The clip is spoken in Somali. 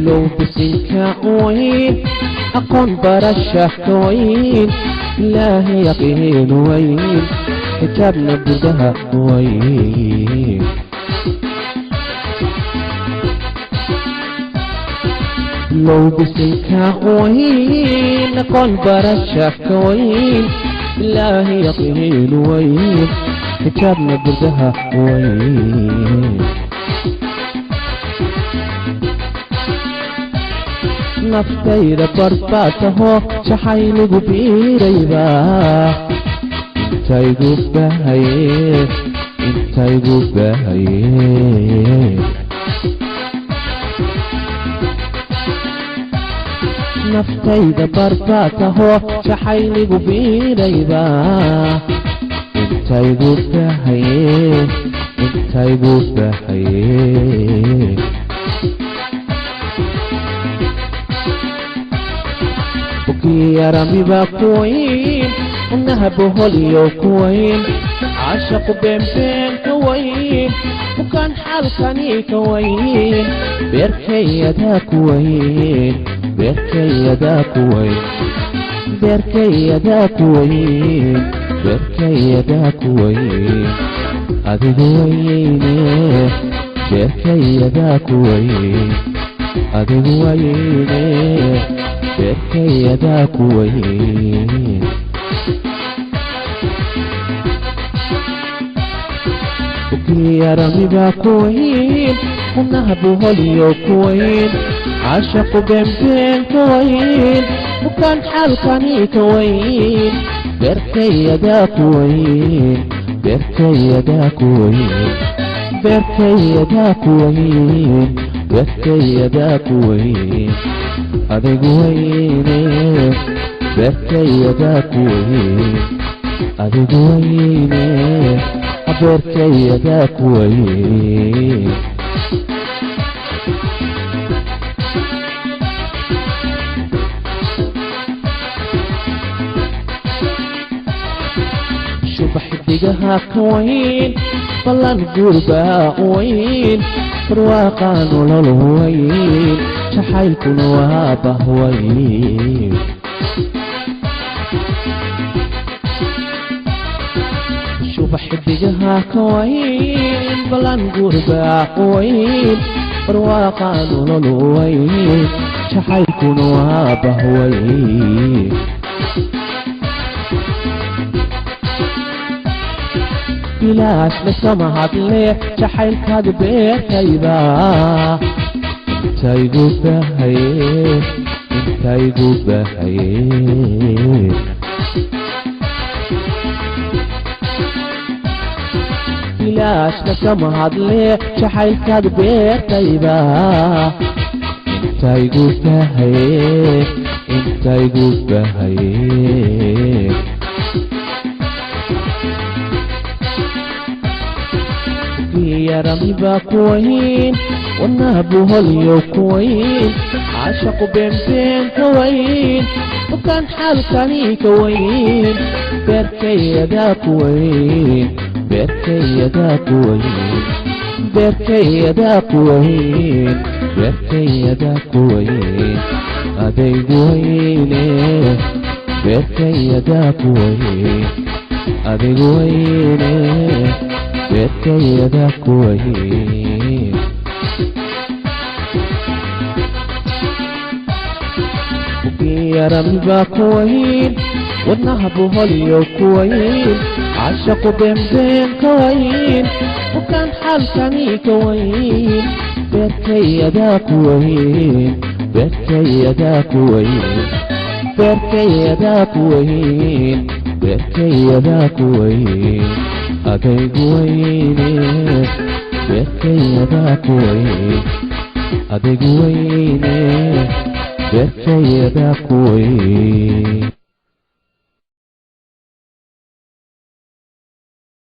Bilow bisinka weyn, aqoon barasha ka weyn, Ilaahay yaqiin weyn, xijaabna burdaha weyn. Bilow bisinka weyn, aqoon barasha ka weyn, Ilaahay yaqiin weyn, xijaabna burdaha weyn. Naftayda barbaataho jaxayligu biirayba intaygu bahaye, intaygu bahaye. Naftayda barbaataho jaxayligu biirayba intaygu bahaye, intaygu bahaye. Yaramiba kuwayn, unaha boholiyo kuwayn, caashaqu beenbeen ka wayn, bukaan xaalkani ka wayn, beerkayadaa kuwayn, beerkayadaa kuwayn, beerkayadaa kuwayn, beerkayadaa kuwayn, adigu wayne, beerkayadaa kuwayn, adigu wayne, beerkayadaa kuwayn. Yaramiba kuwayn, unaha boholiyo kuwayn, caashaqu beenbeen ka wayn, bukaan xaalkani ka wayn, beerkayadaa kuwayn, beerkayadaa kuwayn, beerkayadaa kuwayn, beerkayadaa kuwayn, adigu wayne, beerkayadaa kuwayn, adigu wayne, beerkayadaa kuwayn. Shubax xidigaha ka wayn, ballan guurbaa weyn, barwaaqa nolol weyn, jacaylkuna waa bahweyn. Shubax xidigaha ka wayn, ballan guurbaa weyn, barwaaqa nolol weyn, jacaylkuna waa bahweyn. Bilaash laskama hadle jacaylkaad beertayba intaygu bahaye, intaygu bahaye. Bilaash laskama hadle jacaylkaad beertayba intaygu bahaye, intaygu bahaye. Yaramiba kuwayn, wadnaha buholiyo kuwayn, caashaqu beenbeen ka wayn, bukaan xaalkani ka wayn, beerkayadaa kuwayn, beerkayadaa kuwayn, beerkayadaa kuwayn, beerkayadaa kuwayn, adaygu wayne, beerkayadaa kuwayn, adigu wayne, beerkayadaa kuwayn. Yaramiba kuwayn, wadnaha buholiyo kuwayn, caashaqu beenbeen ka wayn, bukaan xaalkani ka wayn, beerkayadaa kuwayn, beerkayadaa kuwayn, beerkayadaa kuwayn, beerkayadaa kuwayn, adaygu wayne, beerkayadaa kuwayn, adaygu wayne, beerkayadaa kuwayn.